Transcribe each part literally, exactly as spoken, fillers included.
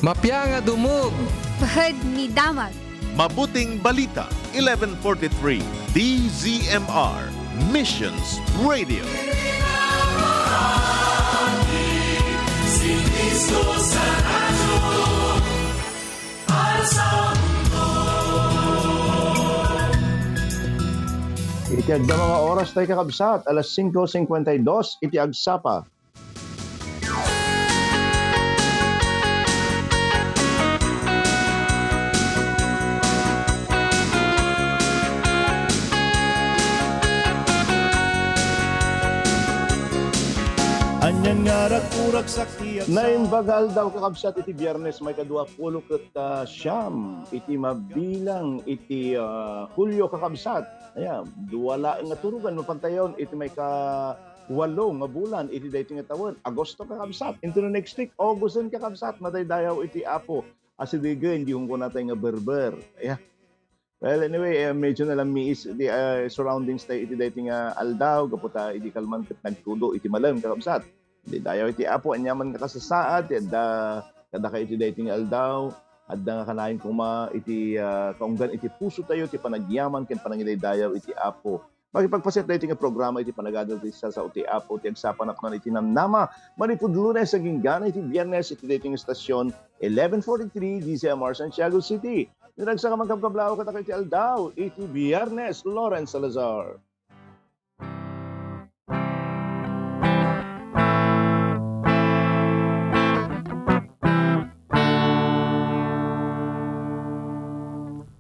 Mapia nga dumog. Pahad ni damag. Mabuting Balita, eleven forty-three, D Z M R, Missions Radio. Iti agdama nga oras tayo, kakabsat, alas singko singkwenta y dos iti agsapa. Anian nga raguragsak ti agsa- Naimbag nga aldaw, kakabsat, iti Biyernes, maikadua pulo ket, ah, siam iti mabilang iti, ah, Hulio, kakabsat. Aya, dua laeng nga turugan, mapantayon iti maika walo nga bulan iti daytoy nga tawen, Agosto, kakabsat. Into the next week, August, kakabsat, madaydayaw iti Apo. Asidegen, di kunkunatay nga berber. Yeah. Well, anyway, eh, medyo nalammiis iti, eh, surroundings tayo iti daytoy nga aldaw, gapu ta idi kalman ket nagtudo iti malem, kakabsat. Di dayaw iti Apo, aniaman nga kasasaad, ti adda kadakayo iti daytoy nga aldaw, adda nga kanayon koma iti, ah, kaunggan iti puso tayo, ti panagyaman ken panangidaydayaw iti Apo. Makipagpaset daytoy nga programa iti panagadal ti sasao ti Apo ti agsapa napno iti namnama. Manipud Lunes agingga iti Biyernes iti daytoy nga estasyon, eleven forty-three D Z M R Santiago City. Naragsak a mangkabkablaaw kadakayo iti aldaw iti Biyernes, Lawrence Salazar.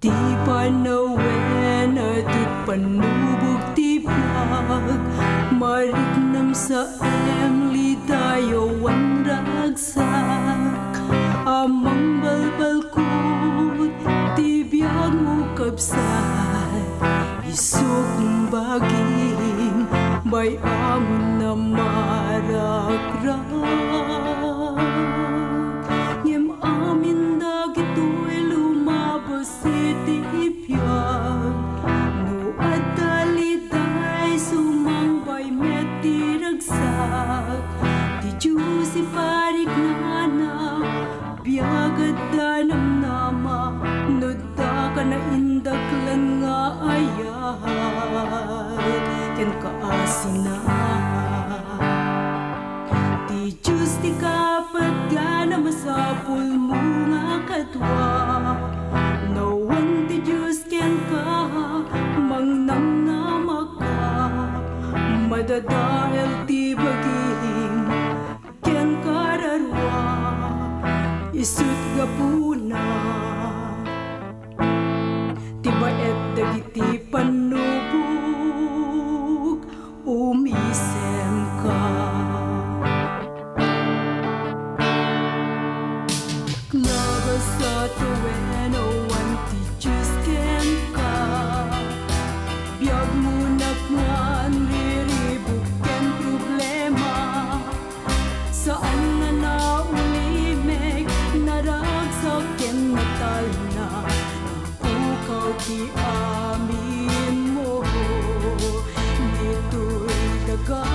Ti panawen a ti pannubog ti biag, mariknam sa emli dayawan ragsak a mangbalbalkod ti biagmo, kabsat. Isuk bagim bay-am na marakrak. Ngem amin dagitoy lumabas iti biag. No adda liday, sumangbay met ti ragsak. Ti Dios ipariknana, biag adda namnama, no daka naindaklan nga ayat ken kaasina. Ti Dios ti kapatgan a masapulmo nga kadua. Nawan ti Dios kenka, mangnamnamaka, madadael ti bagim ken kararua, isut' gapuna ti baet dagiti pannubog, umisemka. Nabasa tawen awan ti Dios kenka, biagmo nakman riribuk ken problema. Saan a naulimek, naragsak ken natalna. Pukaw ti aminmo, ditoy daga.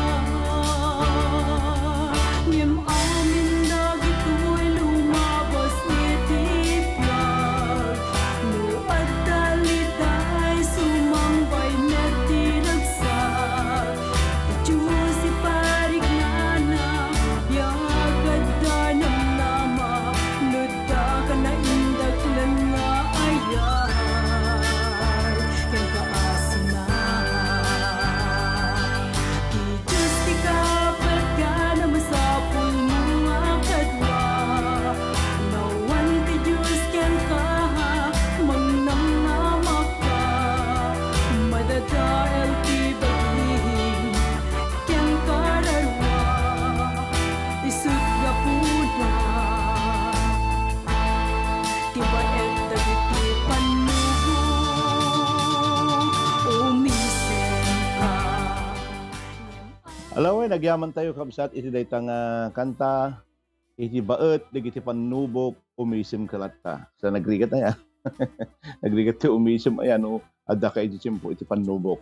Ngem amin dagitoy lumabas iti biag. No adda liday, sumangbay met ti ragsak. Dios ipariknana, biag adda namnama, no daka naindaklan nga ayat ken kaasina. Ti Dios ti kapatgan a masapulmo nga kadua. Nawan ti Dios kenka, mangnamnamaka, madadael ti bagim ken kararua, isut' gapuna ti baet dagiti pannubog, umisemka. Alaway, nagyamantayo, kabsat, iti dayta nga kanta, iti baet dagiti pannubok, umisemka latta. Sa nagrigat aya. Nagrigat ti umisem aya no addaka iti tiempo iti pannubok.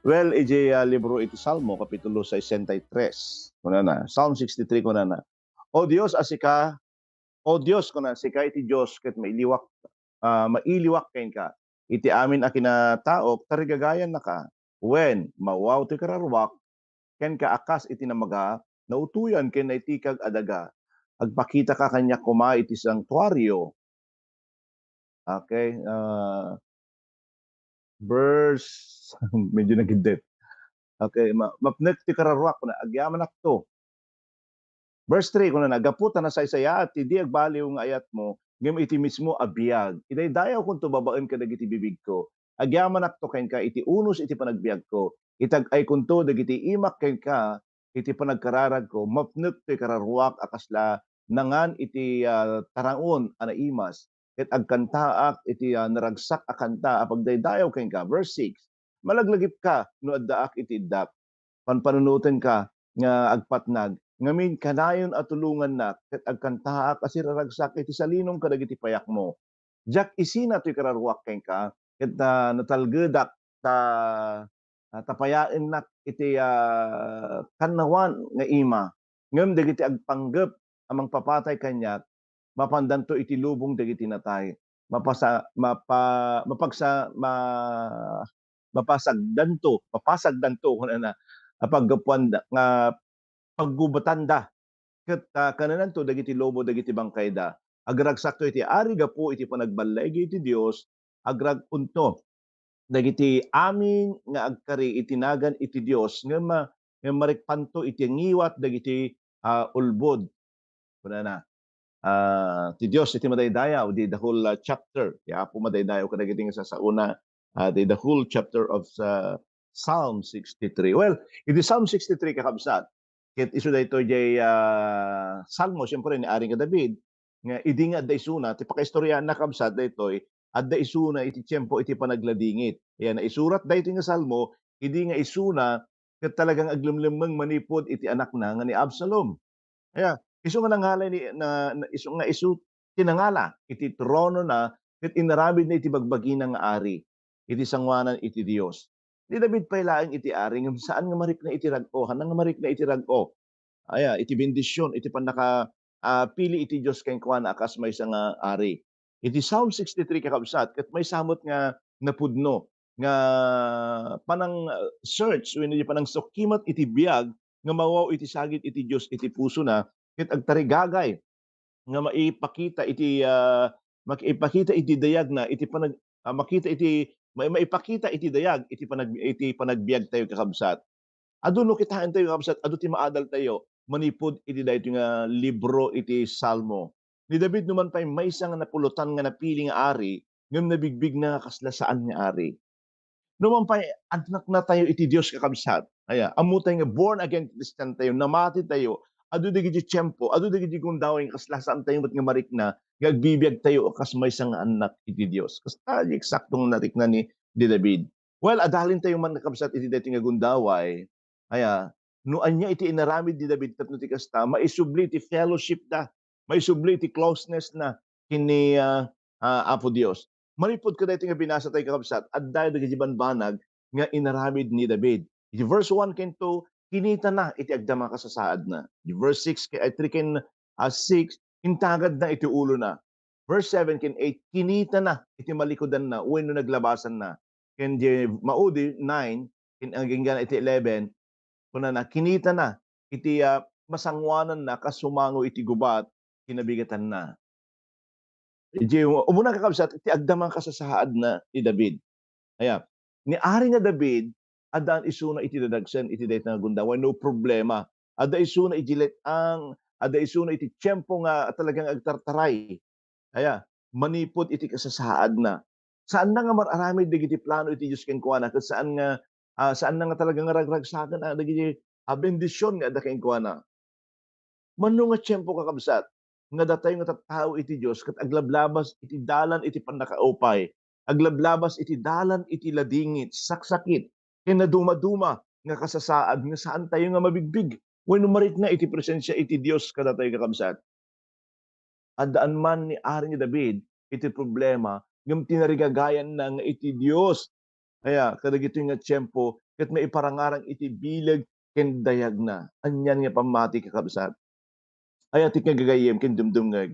Well, iti, ah, libro iti Salmo, Kapitulo sesenta y tres, kunana, Psalm sixty-three, kunana, "O Dios, a sika O Dios, kuna, sika iti Dios ket mailiwak, ah, mailiwak kenka. Iti amin a kinataok, tarigagayannaka. Wen, mawaw ti kararuak kenka a kas iti namaga, nautoyan ken naitikag a daga. Agpakitaka kaniak koma iti santuario. Okay, ah, verse, medyo nagiddep. Okay, ma-, mapnek ti kararuak, kuna, agyamanakto. Verse three, kunana, gapu ta nasaysayaat ti di agbaliw nga ayatmo, ngem iti mismo a biag, idaydayawkonto babaen kadagiti bibigko. Agyamanakto kenka iti unos iti panagbiagko. Itag-aykonto dagiti imak kenka iti panagkararagko, mapnek toy kararuak a kasla nangan iti, ah, taraon a naimas, ket agkantaak iti, ah, naragsak a kanta a pagdaydayaw kenka. Verse six, malaglagipka no addaak iti iddak. Panpanunotenka nga agpatnag, ngamin kanayon a tulongannak, ket agkantaak a siraragsak iti salinong kadagiti payakmo. Diak isina toy kararuak kenka, ket, ah, natalgedak ta, ah, tapayaennak iti, ah, kannawan nga ima. Ngem dagiti agpanggep a mangpapatay kaniak, mapandanto iti lubong dagiti natay. Mapasa-, mapa-, mapagsa-, ma-, mapasagdanto, mapasagdanto, kunana, a paggapuanda, nga paggubatanda. Ket, ah, kanenanto dagiti lobo dagiti bangkayda. Agragsak toy iti ari gapu iti panagballigi iti Dios, agrag-onto dagiti amin nga agkari iti nagan iti Dios, ngem, ah, ngem marikpanto iti ngiwat dagiti, ah, ulbod. Kunana, ah, ti Dios iti madaydayaw, di the whole, ah, chapter. Ti Apo madaydayaw kadagiti nga sasao na, ah, di the whole chapter of, ah, Psalm sixty-three. Well, iti Psalm sixty-three, kakabsat, ket isu daytoy jay, ah, Salmo, siyempre, ni Ari nga David, nga idi nga adda isuna, ti pakaistoryaanna, kabsat, daytoy, adda isuna iti tiempo iti panagladingit. Ayan, naisurat daytoy nga Salmo, idi nga isuna, ket talagang aglemlemmeng manipud iti anakna nga ni Absalom. Aya, isu nga nangalay ni, na, na, isu nga isu ti nangala iti tronona ket inaramidna iti bagbagina nga ari, iti sangoanan iti Dios. Ni David pay laeng iti ari ngem saan nga marikna iti rag-o, haanna nga marikna iti rag-o. Aya, iti bendision, iti pannaka-, ah, pili iti Dios kenkuana a kas maysa nga ari. Iti Psalm sixty-three, kakabsat, ket maysa met nga napudno nga panang, ah, search wenno di panangsukimat iti biag nga mawaw iti sagid iti Dios iti pusona, ket agtarigagay nga maipakita iti, ah, maipakita iti dayagna iti panag-, ah, makita iti, mai-, maipakita iti dayag iti panag-, iti panagbiagtayo, kakabsat. Adu no kitaentayo, kakabsat, adu ti maadaltayo manipud iti daytoy nga libro iti Salmo. Ni David numan pay maysa nga napulotan nga napili nga ari, ngem nabigbigna nga kasla saan nga ari. Numan pay, annaknatayo iti Dios, kakabsat. Aya, ammotay nga born again Christian tayo, namati tayo, adu dagiti tiempo, adu dagiti gundaway nga kasla saantayo met nga marikna nga agbibiag tayo a kas maysa nga annak iti Dios. Kasta di eksakto nga narikna ni, ni David. Well, adalin tayo man, kakabsat, iti daytoy nga gundaway. Aya, no ania iti inaramid ni David tapno ti kasta, maisubli ti fellowship da, maisubli ti closeness na ken ni, ah, ah, Apo Dios. Manipud kadaytoy nga binasa tayo, kakabsat, adda dagiti bambanag nga inaramid ni David. Iti verse one ken two, kinitana iti agdama kasasaadna. Iti verse six, ken, ay, three ken, ah, six, intagadna iti ulona. Verse seven ken eight, kinitana iti malikudanna wenno naglabasanna. Ken di maudi, nine, ken agingga iti eleven, kunana, kinitana iti, ah, masangoananna kas sumango iti gubat, kinabigatanna. Iti umuna, kakabsat, iti agdama kasasaadna ni David. Aya, ni Ari nga David, addaan isuna iti dadagsen iti dayta nga gundaway, no problema. Adda isuna iti let-ang, adda isuna iti tiempo nga talagang agtartaray. Aya, manipud iti kasasaadna. Saanna nga mar-aramid dagiti plano iti Dios kenkuana, ket saan nga, ah, saanna nga talaga nga ragragsaken, ah, dagiti, ah, bendision nga adda kenkuana. Mano nga tiempo, kakabsat, nga datayo nga tattao iti Dios ket aglablabas iti dalan iti pannakaupay, aglablabas iti dalan iti ladingit, saksakit, ken nadumaduma nga kasasaad nga saantayo nga mabigbig wenno marikna iti presensia iti Dios kadatayo, kakabsat. Addaan man ni Ari nga David iti problema, ngem tinarigagayanna nga iti Dios. Aya, kadagitoy nga tiempo, ket maiparangarang iti bileg ken dayagna. Anian nga pammati, kakabsat. Aya ti nga gagayyem ken dumdumngeg.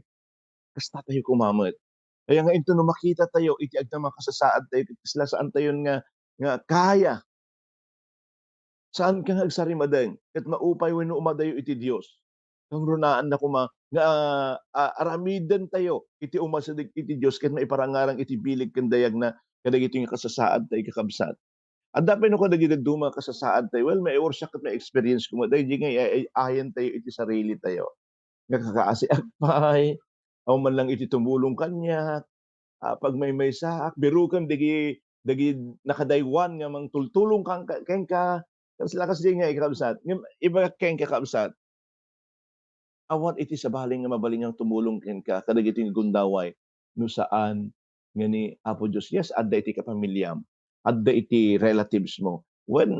kasta tayo kumamet. Kaya nga inton no makita tayo iti agdama kasasaad tayo, ket kasla saan tayon nga, nga kaya. Saan ka nga agsarimadeng, ket maupay wenno umadayo iti Dios. Kangrunaan na koma nga, ah, aramiden tayo iti umasideg iti Dios ket maiparangarang iti bileg ken dayagna kadagitoy nga kasasaad tayo, kakabsat. Adda pay no kadagiti dadduma a kasasaad tayo, well, maiwarsak ket ma-experience ko met daydi nga ay-, ay-, ayan tayo iti sarili tayo. Nga kakaasiak pay, awan man lang iti tumulong kaniak, ah, pagmaymaysaak, birokem dagi-, dagi nakadaywan nga mangtultulong kan-, kenka, kas-, lakas di nga ikabsat. Ngem ibagak kenka, kabsat, awan iti sabali nga mabalin nga tumulong kenka kadagitoy nga gundaway no saan nga ni Apo Dios. Yes, adda iti kapamiliam, adda iti relatives mo. Wen,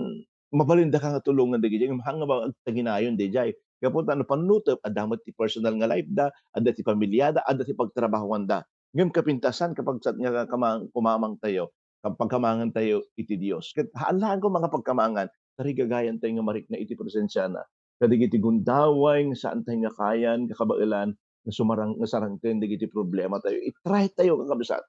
mabalin daka nga tulongan dagiti, ngem haan nga ba agtaginayon daydiay? Gapu ta no pannutem, adda met ti personal nga life da, adda ti pamiliada, adda ti pagtrabahoanda. Ngem kapintasan, kabsat, nga kama-, kumamang tayo, pagkamangan tayo iti Dios. Ket haan laeng koma nga pagkamangan, tarigagayan tayo nga marikna iti presensiana. Kadagiti gundaway nga saan tayo nga kayan, nga kabaelan, nga sumarang-, nga sarangken dagiti problema tayo. I-try tayo, kakabsat.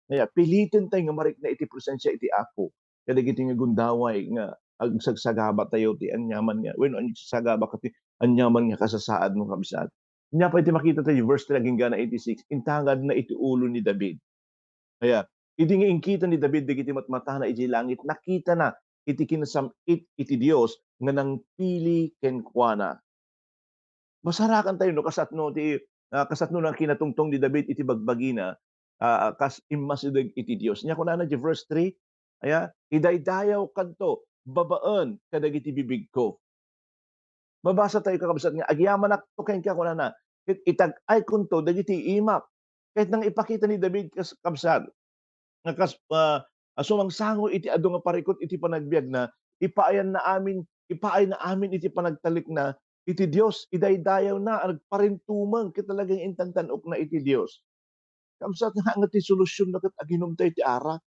Kaya piliten tayo nga marikna iti presensia iti Apo. Kadagiti nga gundaway nga agsagsagaba tayo ti aniaman nga, wenno agsagaba ka ti aniaman nga kasasaad mo, kabsat. Nia pay ti makita tayo, verse three agingga na eighty-six, intangadna iti ulo ni David. Kaya, idi nga inkita ni David dagiti matmatana iti langit, nakitana iti kinasam-it iti Dios nga nangpili kenkuana. Masarakan tayo no kasatno ti, ah, kasatno nga kinatungtong ni David iti bagbagina, ah, kas immasideg iti Dios. Nia kunana iti verse three, aya, "Idaydayawkanto babaen kadagiti bibigko." Mabasa tayo, kakabsat, nga, "Agyamanak to kenka," kunana, "ket itag-aykonto dagiti imak." Ket nang ipakita ni David, kas-, kabsat, nga kas-, ah, a sumangsango iti adu nga parikut iti panagbiagna, ipaayanna amin, ipaayna amin iti panagtalekna iti Dios, idaydayawna a nagparintumeng ket talaga nga intantan-okna iti Dios. Kabsat, nga, nga ti solusyon na ket aginom tayo ti arak.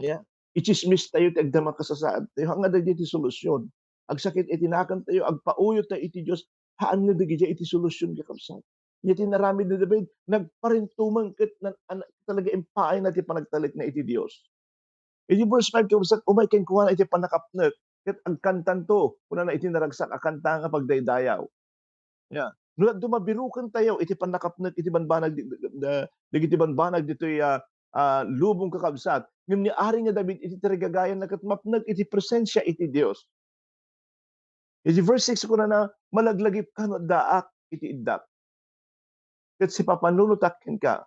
Aya, itsismis tayo ti agdama kasasaad tayo. Haan nga daydiay ti solusyon. Agsakit iti nakan tayo, agpauyot tayo iti Dios, haan nga dagiti iti solusyon, kakabsat. Iti naramid ni David, nagparintumeng ket nan-, an-, talaga impaayna ti panagtalekna iti Dios. Iti verse five, kabsat, umay kenkuana iti pannakapnek, ket agkantanto. Kunana iti naragsak a kanta nga pagdaydayaw. Ya. No, dadduma, biroken tayo iti pannakapnek iti banbanag di-, da-, dagiti banbanag ditoy, ah, ah, lubong, kakabsat. Ngem ni Ari nga David iti tarigagayanna ket mapnek iti presensia iti Dios. Iti verse six kunana, "Malaglagipka no addaak iti iddak. Ket sipapanunotak kenka."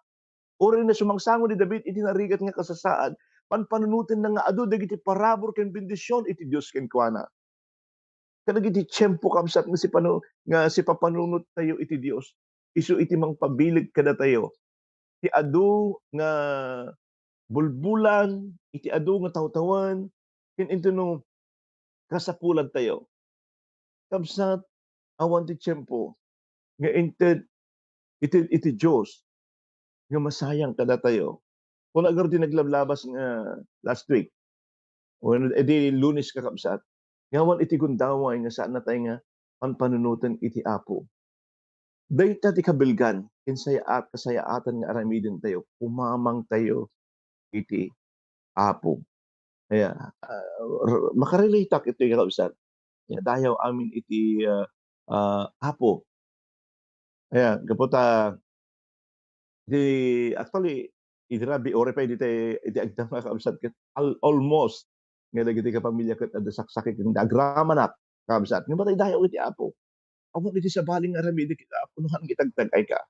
Uray nga sumangsango ni David iti narigat nga kasasaad, panpanunotenna nga adu dagiti parabur ken bendision iti Dios kenkuana. Kadagiti tiempo, kabsat, nga sipanu-, nga sipapanunot tayo iti Dios, isu iti mangpabileg kadatayo ti adu nga bulbulan, iti adu nga tawtawen, ken intono kasapulan tayo. Kabsat, awan ti tiempo nga inted iti, iti Dios nga masayang kadatayo. Kuna garo ti naglablabas nga last week, wenno idi Lunes, kakabsat, nga awan iti gundaway nga saanna tayo nga panpanunoten iti Apo. Dayta ti kabilgan ken sayaat, kasayaatan nga aramiden tayo, kumamang tayo iti Apo. Kaya, ah, r-, makarelateak itoy, kakabsat. Kaya dayaw amin iti, ah, ah, Apo. Kaya, gapu ta, di, actually, iti rabii, uray pay ditoy, iti agdama, kakabsat, ket al-, almost nga dagiti kapamilya ket adda saksakit ken agramanak, kakabsat, nga madaydayaw iti Apo. Awan iti sabali nga aramidek iti Apo no haan nga itagtag-ayka.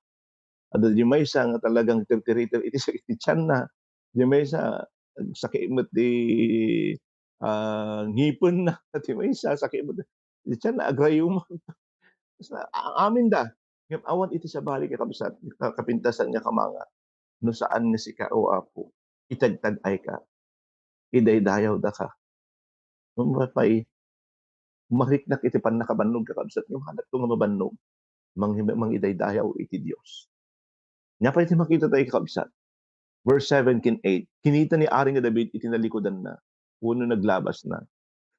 Adda di maysa nga talagang tirtiriter iti sakit ti tianna. Di maysa, sakit met ti, ah, ngipenna. Di maysa, sakit met ti tianna, agrayuman. Basta, a-, aminda. Ngem awan iti sabali, kakabsat, ka-, kapintasan nga kamanga. No saan nga sika, O Apo, itagtag-ayka, idaydayawdaka. Nupay mariknak iti pannakabannog, kakabsat, ngem haanakto nga mabannog, mang-, mangidaydayaw iti Dios. Nia pay ti makita tayo, kakabsat. Verse seven ken eight, kinita ni Ari nga David iti nalikudanna wenno naglabasna.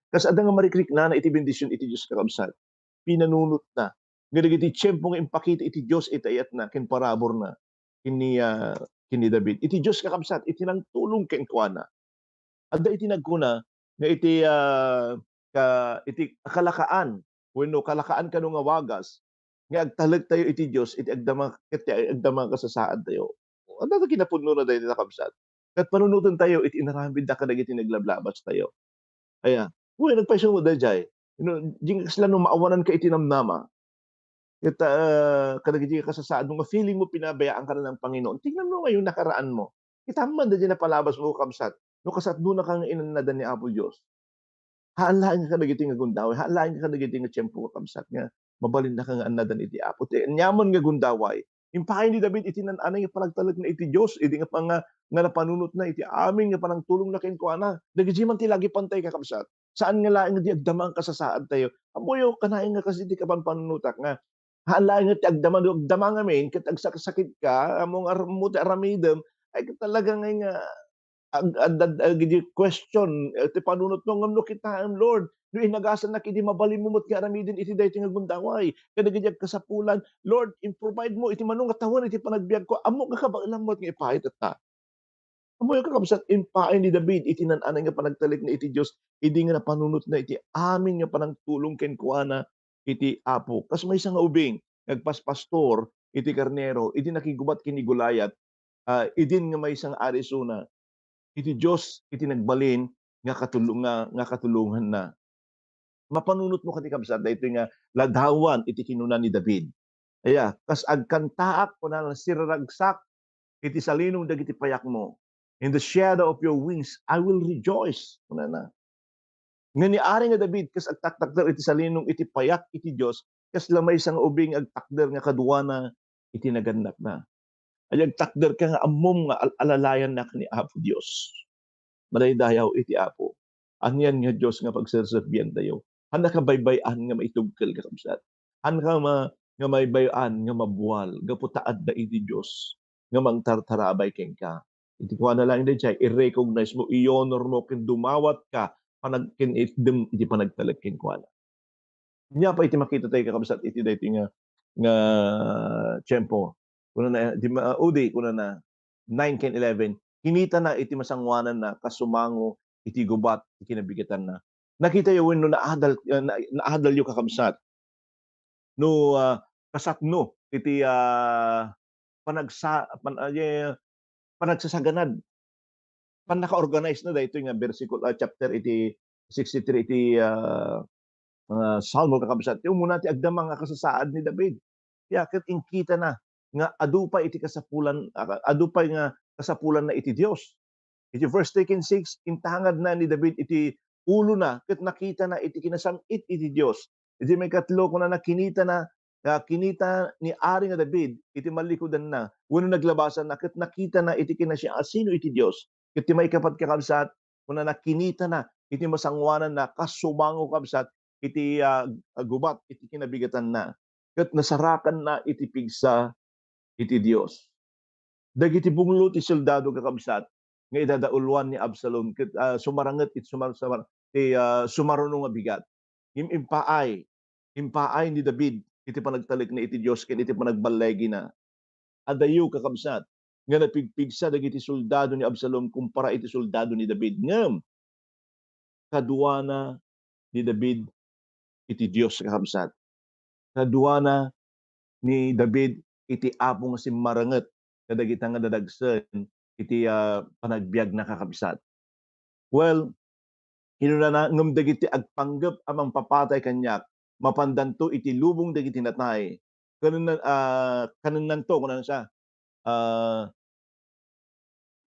Kas adda nga marikriknana iti bendision iti Dios, kakabsat, pinanunotna nga dagiti tiempo nga impakita iti Dios iti ayatna ken paraburna, ken ni, ah, ken ni David. Iti Dios, kakabsat, iti nangtulong kenkuana. Adda iti nagkuna nga iti, ah, ka-, iti kalakaan wenno kalakaan kano nga wagas nga agtalektayo iti Dios iti agdama, ket ti agdama nga kasasaadtayo. Adda ti kinapudnona daytoy, kakabsat. Ket panunotentayo iti inaramidda kadagiti naglablabastayo. Aya, uy, nagpayso met daydiay. You know, diay kasla no maawananka iti namnama. Ket, ah, kadagiti kasasaadmo nga feeling mo pinabayaanka na ng Panginoon, tingnan mo ngayon nakaraanmo. Kitam man daydiay napalabasmo, kakabsat, no kasatnonaka nga inannadan ni Apo Dios. Haan laeng nga kadagiti nga gundaway, haan laeng nga kadagiti nga tiempo, kakabsat, nga mabalinnaka nga annadan iti Apo. Ti aniaman nga gundaway, impaay ni David iti nan-anay nga panagtalekna iti Dios, idi nga panga-, nga napanunotna iti amin nga panangtulongna kenkuana. Dagiti man ti lagi pantay, kakabsat. Saan nga laeng nga di agdama ang kasasaadtayo. Ammoyo, kanayon nga kas iti kapanpanunotak nga, haan laeng nga ti agdama, no agdama ngamin, ket agsaksakitka, ammo nga ar-, ammo ti aramidem, ay, talaga ngay nga ag-, ad-, ad-, ag-, iti question, eh, ti panunotmo, ngem no kitaem, Lord, no inagasannak idi mabalinmo met nga aramiden iti daytoy nga gundaway, kadagiti agkasapulan, Lord, improvide mo iti mano nga tawen iti panagbiagko, ammok nga kabaelam met nga ipaay tatta. Ammoyo, kakabsat, impaay ni David iti nan-anay nga panagtalekna iti Dios, idi nga napanunotna iti amin nga panangtulong kenkuana iti Apo. Kas maysa nga ubing nga agpaspastor iti karnero, idi nakigubat ken ni Goliat, ah, idin nga maysa nga Arizona, iti Dios iti nagbalin nga katulong-, nga, nga katulonganna. Mapanunotmo kadi, kabsat, daytoy nga ladawan iti kinuna ni David. Aya, kas agkantaak, kunana, siraragsak iti salinong dagiti payakmo. In the shadow of your wings, I will rejoice, kunana. Nga ni Ari nga David, kas agtaktakder iti salinong iti payak iti Dios, kasla maysa nga ubing nga agtakder nga kaduana iti nagannakna. Ay, agtakderka nga ammom nga al-, alalayannak ni Apo Dios. Madaydayaw iti Apo. Anian nga Dios nga pagserserbiantayo? Haannaka baybay-an nga maitubkel, kakabsat. Haannaka ma-, nga baybay-an nga mabual gapu ta adda iti Dios nga mangtartarabay kenka. Iti kuana laeng daydiay, i-recognize mo, i-honor mo, ken dumawatka panag-, ken itdem iti panagtalek kenkuana. Nia pay iti makitatayo, kakabsat, iti daytoy nga, nga tiempo. Kunana, di ma-, udi, kunana, nine ken eleven, kinitana iti masangoananna kas sumango iti gubat ti kinabigetanna. Nakitayo wenno naadal-, ah, na-, naadalyo, kakabsat, no, ah, kasatno iti, ah, panagsa-, pan-, ah, ye-, panagsasaganad, pannaka-organize na daytoy nga bersikulo, ah, chapter iti sixty-three iti, ah, ah, Salmo, kakabsat. Ti umuna ti agdama nga kasasaad ni David. Ti ket inkitana nga adu pay iti kasapulan, ah, adu pay nga kasapulanna iti Dios. Iti verse three ken six, intangadna ni David iti ulona ket nakitana iti kinasam-it iti Dios. Iti maikatlo, kunana, kinitana, ah, kinita ni Ari nga David iti mallikudanna wenno naglabasanna ket nakitana iti kinasiasino iti Dios. Ket ti maikapat, kakabsat, kunana, kinitana iti masangoananna kas sumango, kabsat, iti, ah, gubat iti kinabigetanna ket nasarakanna iti pigsa iti Dios. Dagiti bunglo ti soldado, kakabsat, nga idadauluan ni Absalom ket, ah, sumaranget iti sumar-, sumar-, ti, ah, sumaruno nga bigat. Im-, impaay, impaay ni David iti panagtalekna iti Dios ken iti panagballegina. Adayo, kakabsat, nga napigpigsa dagiti soldado ni Absalom kumpara iti soldado ni David. Ngem, kaduana ni David iti Dios, kakabsat. Kaduana ni David iti Apo nga simmaranget kadagita nga dadagsen iti, ah, panagbiagna, kakabsat. Well, kinunana, "Ngem dagiti agpanggep a mangpapatay kaniak, mapandanto iti lubong dagiti natay." Kanenna-, ah, kanennanto, kunana siya, ah,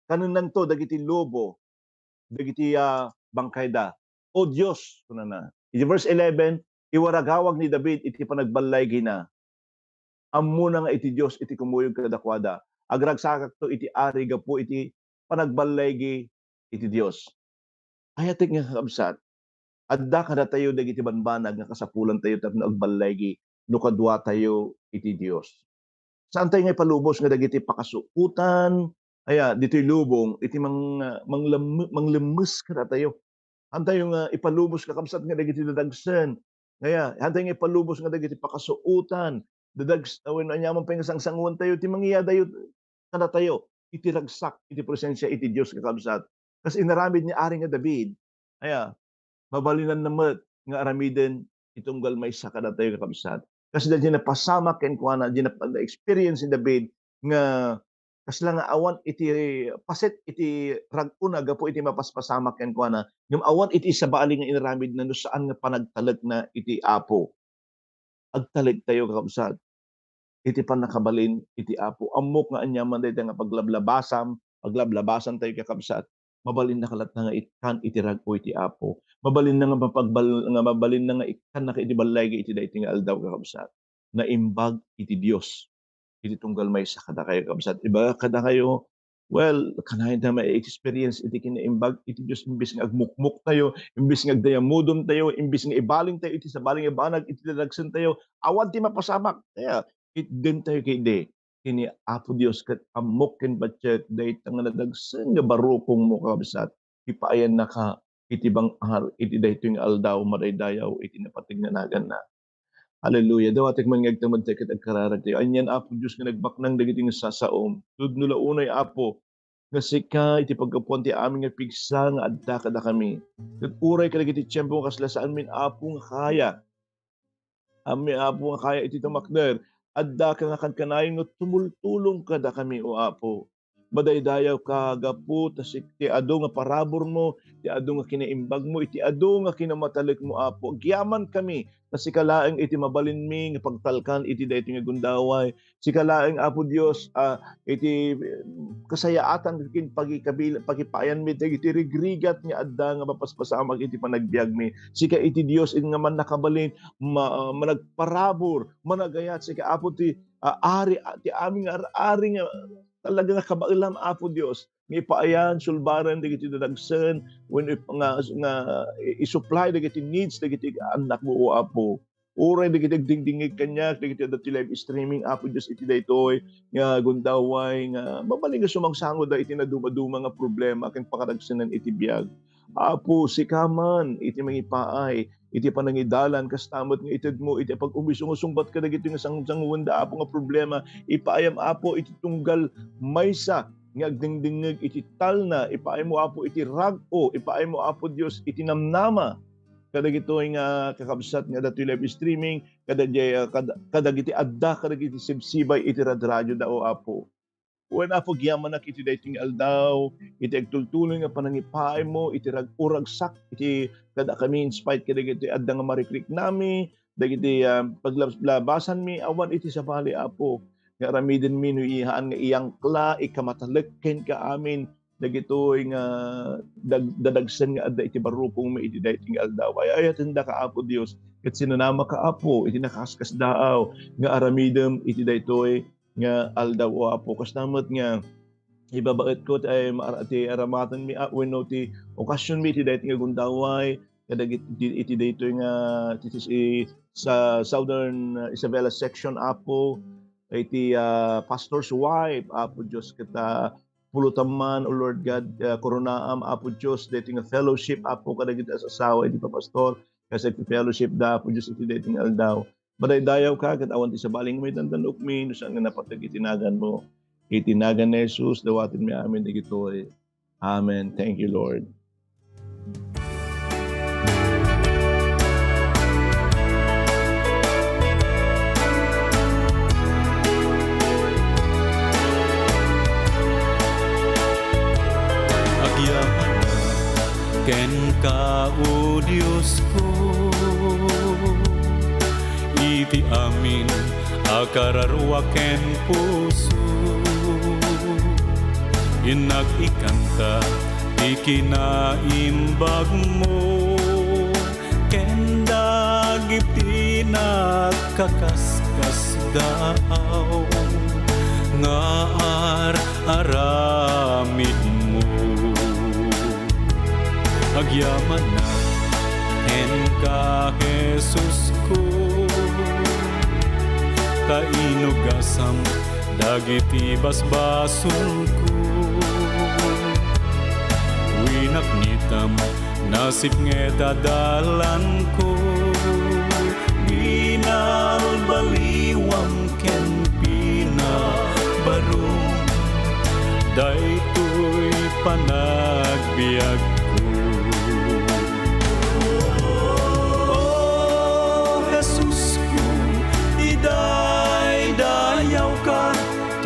kanennanto dagiti lobo, dagiti, ah, bangkayda. "O Dios," kunana. Iti verse eleven, iwaragawag ni David iti panagballegina. Ammona nga iti Dios iti kumuyog kadakuada. Agragsakakto iti ari gapu iti panagballegi iti Dios. Ayatek nga kakabsat, adda kadatayo dagiti bambanag nga kasapulantayo tapno agballegi no kaduatayo iti Dios. Saantayo nga ipalubos nga dagiti pakasuotan, aya, ditoy lubong, iti mang-, manglemme-, manglemmes kadatayo. Saantayo nga ipalubos, kakabsat, nga dagiti dadagsen. Aya, saantayo nga ipalubos nga dagiti pakasuotan, dadags-, wenno aniaman pay nga sangsanguantayo ti mangyadayo. kadatayo iti ragsak iti presensia iti Dios, kakabsat. Kas inaramid ni Ari nga David, aya, mabalinanna met nga aramiden ti tunggal maysa kadatayo, kakabsat. Kas daydi napasamak kenkuana, di nap-, na-experience ni David nga kasla nga awan iti paset iti rag-ona gapu iti mapaspasamak kenkuana, ngem awan iti sabali nga inaramidna no saan nga panagtalekna iti Apo. Agtalektayo, kakabsat, iti pannakabalin iti Apo. Ammok nga aniaman dayta nga paglablabasam, paglablabasantayo, kakabsat, mabalinnaka latta nga ikkan iti rag-o iti Apo. Mabalinna nga mapagbal-, nga mabalinna nga ikkannaka iti ballayga iti daytoy nga aldaw, kakabsat. Naimbag iti Dios iti tunggal maysa kadakayo, kabsat. Ibaga kadakayo, well, kanayon ta ma-experience iti kinaimbag iti Dios, imbes nga agmukmoktayo, imbes nga agdayamudontayo, imbes nga ibalintayo iti sabali nga banag iti dadagsentayo, awan ti mapasamak. Kaya, itdentayo ketdi ken ni Apo Dios ket ammok ken patiek dayta nga nadagsen nga barukongmo, kabsat. Ipaayannaka iti bang-ar iti daytoy nga aldaw, madaydayaw iti napateg nga naganna. Hallelujah. Dawatek man nga agtamedtayo ket agkararagtayo. Anian, Apo Dios, nga nagbaknang dagiti nga sasaom. Tudno la unay, Apo, nga sika iti paggapuan ti amin nga pigsa nga adda kadakami. Ket uray kadagiti tiempo nga kasla saanmin, Apo, nga kaya. Amin, Apo, nga kaya iti tumakder. Addaka nga kankanayon nga tumultulong kadakami, O Apo. Madaydayawka gapu ta sik-, ti adu nga paraburmo, ti adu nga kinaimbagmo, iti adu nga kinamatalekmo, Apo. Agyamankami ta sika laeng iti mabalinmi nga pagtalkan iti daytoy nga gundaway. Sika laeng, Apo Dios, a, iti, eh, kasayaatan ken pagikabil-, pakipaayanmi dagiti rigrigat nga adda nga mapaspasamak iti panagbiagmi. Sika iti Dios nga mannakabalin, ma-, managparabur, managayat. Sika, Apo, ti, a, ari, a, ti amin nga ar-ari nga talaga nga kabaelam, Apo Dios, nga ipaayan, sulbaren dagiti dadagsen, wenno ip-, nga, nga i-, isupply dagiti needs dagiti annakmo, O Apo. Uray dagiti agdingdingngeg kaniak dagiti adda ti live streaming, Apo Dios, iti daytoy nga gundaway nga mabalin nga sumangsangoda iti nadumaduma nga problema ken pakadagsenan iti biag. Apo, sika man iti mangipaay iti panangidalan, kasta met nga itedmo iti pag-umisungbat kadagiti nga sangsangoenda, Apo, nga problema. Ipaayam, Apo, iti tunggal maysa nga agdingdingngeg iti talna. Ipaaymo, Apo, iti rag-o. Ipaaymo, Apo Dios, iti namnama kadagitoy nga kakabsat nga adda ti live streaming, kadagiti, ah, kad-, kadagiti adda kadagiti sibsibay iti radradioda, O Apo. Wen, Apo, agyamanak iti daytoy nga aldaw, iti agtultuloy nga panangipaaymo iti rag-o, ragsak iti kadakami, in spite kadagiti adda nga marikriknami, dagiti, ah, paglablabasanmi, awan iti sabali, Apo, nga aramidenmi no haan nga iyangkla, ikamatalek kenka amin dagitoy nga dag-, dadagsen nga adda iti barukongmi iti daytoy nga aldaw. Ay-ayatendaka, Apo Dios, ket sinanamaka, Apo, iti nakaskasdaaw nga aramidem iti daytoy nga aldaw, O Apo. Kasta met nga ibabaetko ti, ay, maar-, ti aramatenmi, a, wenno ti okasionmi iti daytoy nga gundaway, kadagiti, iti daytoy nga, ti, ti, sa Southern, uh, Isabela section, Apo, iti, ah, pastor's wife, Apo Dios, ket, ah, pulutam man, O Lord God, ah, koronaam, Apo Dios, daytoy nga fellowship, Apo, kadagiti as-asawa iti papastor, kas agfellowshipda, Apo Dios, iti daytoy nga aldaw. Madaydayawka, ket awan ti sabali nga maidandanukmi, no saan nga napateg iti naganmo. Iti nagan ni Jesus, dawatenmi amin dagitoy. Amen. Thank you, Lord. Agyamanak kenka, O Diosko, iti amin a kararua ken puso. Innak ikanta ti kinaimbagmo ken dagiti nagkakaskasdaaw nga ar-aramidmo. Agyamanak kenka, Jesusko, ta inugasam dagiti basbasolko. Winaknitam, nasipnget a dalanko, binalbaliwam ken pinabarom. Daytoy panagbiagko. O Jesusko, idaydayawka,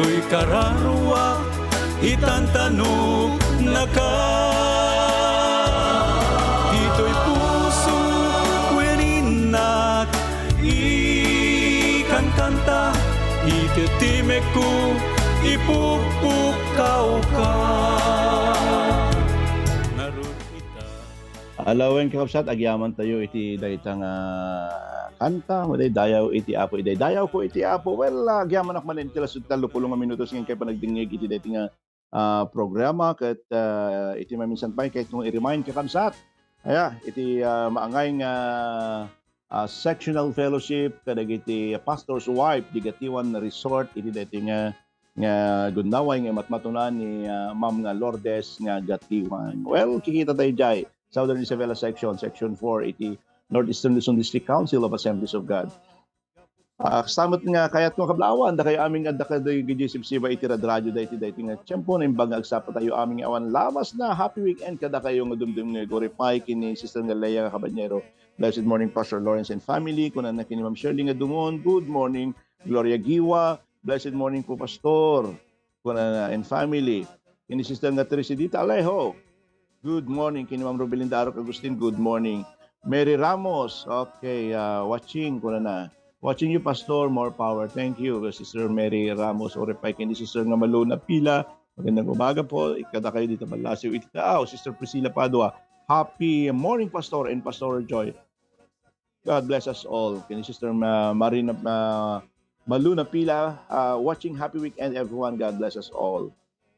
toy kararuak, itantanoknaka. Ditoy puso, wen innak, ikankanta, iti timekko, ipukpukkawka. Ngarud ita. Alawen, kakabsat, agyamantayo iti dayta nga kanta, madaydayaw iti Apo, idaydayawko iti Apo. Well, ah, agyamanak manen iti lasud tallo pulo nga minutos nga inkay panagdingngeg iti dayta nga, ah, programa, ket, ah, iti maminsan pay, kayatko nga i-remind, kakabsat. Aya, iti, ah, maangay nga, ah, sectional fellowship kadagiti pastor's wife, di Gatiwan Resort, iti dayta nga, nga gundaway nga matmatunan ni, ah, Ma'am nga Lourdes nga Gatiwan. Well, kikita tayo jay, Southern Isabela Section, Section four, iti Northeastern Luzon District Council of Assemblies of God. Ah, kasta met nga kayatko nga kablawan, dakayo amin nga adda kadagiti sibsiba iti radradyo daytoy, daytoy nga tiempo, naimbag nga agsapa tayo amin nga awan labasna. Happy weekend kadakayo nga dumdumngeg. Uripay ken ni Sister nga Lea nga Caballero. Blessed morning, Pastor Lawrence and family. Kunana ken ni Ma'am Shirley nga Dungon, good morning, Gloria Giwa. Blessed morning po, Pastor. Kunana, and family. Ken ni Sister nga Tricidita Alejo. Good morning. Ken ni Ma'am Robelinda Arok Agustin, good morning. Mary Ramos, okay, ah, watching, kunana. Watching you, Pastor. More power. Thank you, Sister Mary Ramos. Uripay ken ni Sister nga Maluna Pila. Magandang umaga po. Ikada kayo dito, Malasiw, iti taaw. Sister Priscilla Padua. Happy morning, Pastor and Pastor Joy. God bless us all. Ken ni Sister Ma-, Marina, ah, Maluna Pila, ah, watching. Happy weekend, everyone. God bless us all.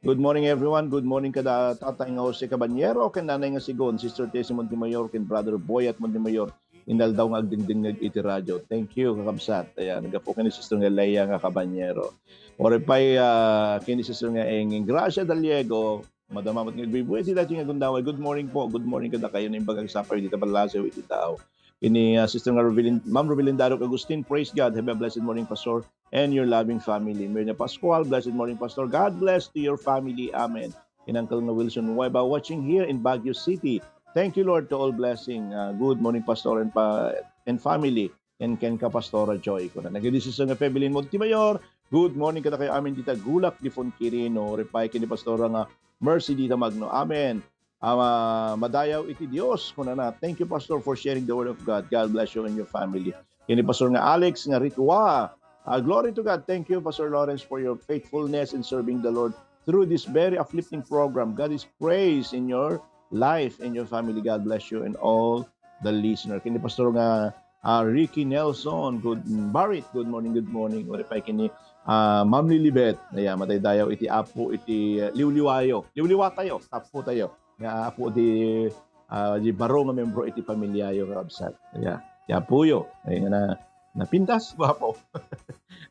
Good morning, everyone. Good morning kada Tatay nga Jose Caballero, ken Nanay nga Sigon, Sister Tessie Montemayor, ken Brother Boyet Montemayor. Inaldaw nga agdingdingngeg iti radyo. Thank you, kakabsat. Ayan, naggapu ken ni Sister nga Lea nga Caballero. Uripay, ah, ken ni Sister nga Eng, Gracia Daliego, madama met nga agbuybuyat iti daytoy nga gundaway. Good morning po. Good morning kadakayo, naimbag agsapa iti taballasew iti taaw. Ken ni, ah, Sister nga Rovelin-, Ma'am Rovelin Darok Agustin, praise God. Have a blessed morning, Pastor, and your loving family. Mirna Pascual, blessed morning, Pastor. God bless to your family. Amen. Ken Uncle nga Wilson Nueva, watching here in Baguio City. Thank you, Lord, to all blessing. Ah, good morning, Pastor and pa-, and family. And ken ka, Pastora Joy. Kuna, nagdisisyon nga Febelin Montemayor. Good morning kadakayo amin dita Gulak, Difon Quirino. Reply ken ni Pastora nga Mercy dita Magno. Amen. Ah, madayaw iti Dios, kunana. Thank you, Pastor, for sharing the word of God. God bless you and your family. Ken ni Pastor nga Alex nga Ritua. Ah, glory to God. Thank you, Pastor Lawrence, for your faithfulness in serving the Lord through this very uplifting program. God is praised in your life and your family. God bless you and all the listener. Ken ni Pastor nga, ah, Ricky Nelson, good, Barit, good morning, good morning. Uripay ken ni, ah, Ma'am Lilibet. Ayan, madaydayaw iti Apo, iti, ah, liwliwayo. Liwliwatayo, tapo tayo. Nga Apo di, ah, di baro nga membro iti pamilyayo, kakabsat. Ayan, ti Apoyo. Ay, nga na, napintas, guapo.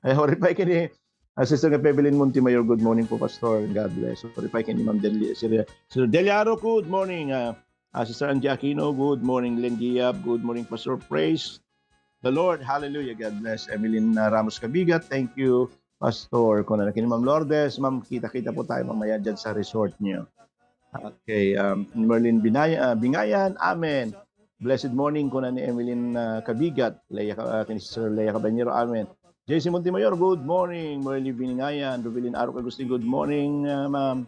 Ay, uripay ken ni, ah, Sister nga Febelin Montemayor, good morning po, Pastor. God bless. Uripay ken ni Ma'am Delia, Sir, Sir Delia Aro, good morning. Ah, ah, Sister Angie Aquino, good morning. Len Giab, good morning, Pastor. Praise the Lord. Hallelujah. God bless. Emeline, ah, Ramos Cabigat, thank you, Pastor. Kuna na ken ni Ma'am Lourdes, Ma'am, kita-kita po tayo mamaya dyan sa resort niyo. Okay, um, Merlin Binay-, ah, Bingayan, amen. Blessed morning, kuna ni Emeline, ah, Cabigat, Lea Ca-, ah, ken Sister Lea Caballero, amen. J C Montemayor, good morning. Merlin Bingayan, Rubilin Arok Agustin, good morning, ah, ma'am.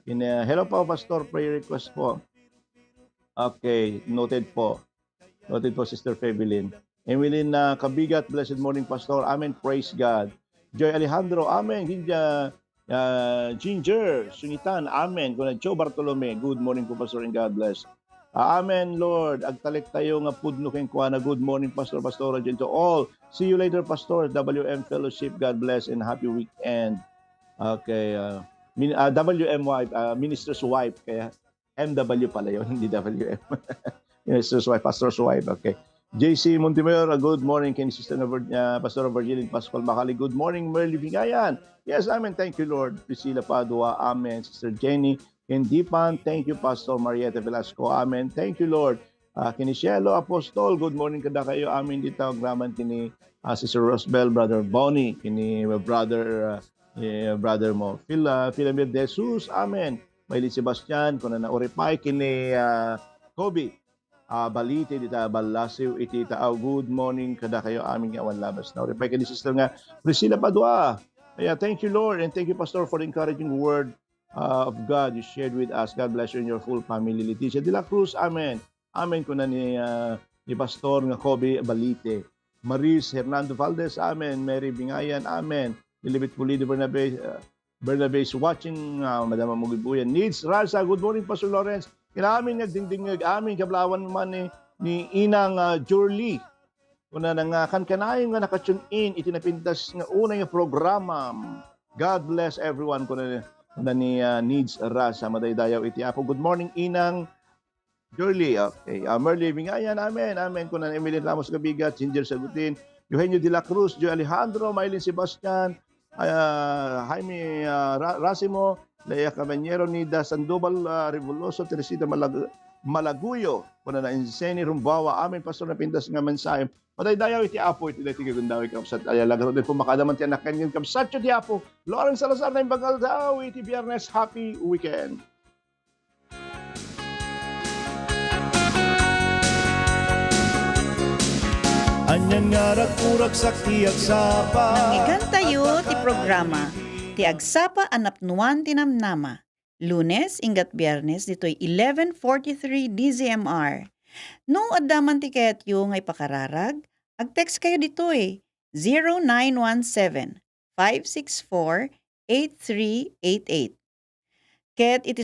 In, ah, hello po, Pastor, prayer request po. Okay, noted po. Noted po, Sister Febelin. Emeline, ah, Cabigat, blessed morning, Pastor. Amen, praise God. Joy Alejandro, amen. Ginger, ah, Ginger, Sungitan, amen. Kuna Joe Bartolome, good morning po, Pastor, and God bless. Ah, amen, Lord. Agtalek tayo nga pudno kenkuana. Good morning, Pastor, Pastora, and to all. See you later, Pastor. W M Fellowship, God bless and happy weekend. Okay, ah, min-, ah, W M wife, ah, minister's wife, kaya M W pala yun, hindi W M. Minister's wife, pastor's wife, okay. J C Montemayor, ah, good morning. Ken ni Sister nga Vir-, ah, Pastor Virgilin Pascual Macali, good morning, Merly Bingayan. Yes, amen. Thank you, Lord. Priscilla Padua, amen. Sister Jenny Indipan, thank you, Pastor Marieta Velasco, amen. Thank you, Lord. Ah, ken ni Cielo Apostol, good morning kadakayo, amen. Dita, agraman ken ni, ah, Sister Rosbel, Brother Bonnie, ken ni Brother, ah, eh, brother mo. Phil, ah, Philemir de Jesus, amen. Mailin Sebastian, kunana, "Uray pay ken ni, ah, Kobe, ah, Balite, dita ballasiw iti taaw." Good morning kadakayo amin nga awan labasna. Uray pay ken ni Sister nga Priscilla Padua. Yeah, thank you, Lord, and thank you, Pastor, for the encouraging word, ah, of God you shared with us. God bless you and your full family. Leticia de la Cruz, amen. Amen, kuna ni, ah, ni Pastor nga Kobe Balite. Maris Hernando Valdez, amen. Mary Bingayan, amen. Lilibet Pulido Bernabe, ah, Bernabe is watching, ah, Madam Amugibuyan. Needs Raza, good morning, Pastor Lawrence. Ken amin nga agdingdingngeg, amin kablawan man ni, ni Inang, ah, Jurly. Kunana nga, kankanayon nga naka-tune in iti napintas nga unay nga programa. God bless everyone, kuna, kuna ni, ah, Needs Raza. Madaydayaw iti Apo. Good morning, Inang Jurly. Okay. Ah, Merly Bingayan, amen, amen. Kuna ni Emilin Ramos Gabigat, Ginger Sagutin, Eugenio de la Cruz, Joy Alejandro, Mylene Sebastian, ah, Jaime, ah, Ra-, Racimo, Lea Caballero, Nida Sandoval, ah, Revoluso, Teresita Malag-, Malaguyo, kuna na Inseni Rumbawa. Amen, Pastor, napintas nga mensahe. Madaydayaw iti Apo, iti daytoy nga gundaway, kabsat, ay alagad iti pumakaadaman ti anak ken kabsatyo ti Apo. Lawrence Salazar, Naimbag Aldaw iti Biyernes. Happy weekend. Anian nga raguragsak ti agsapa. Nangngegatayo ti programa, ti agsapa a napnuan ti namnama. Lunes, inggat Biernes, ditoy eleven forty-three D Z M R. No adda man ti kayatyo nga ipakararag, ag-text kayo ditoy, zero nine one seven, five six four, eight three eight eight. Ket iti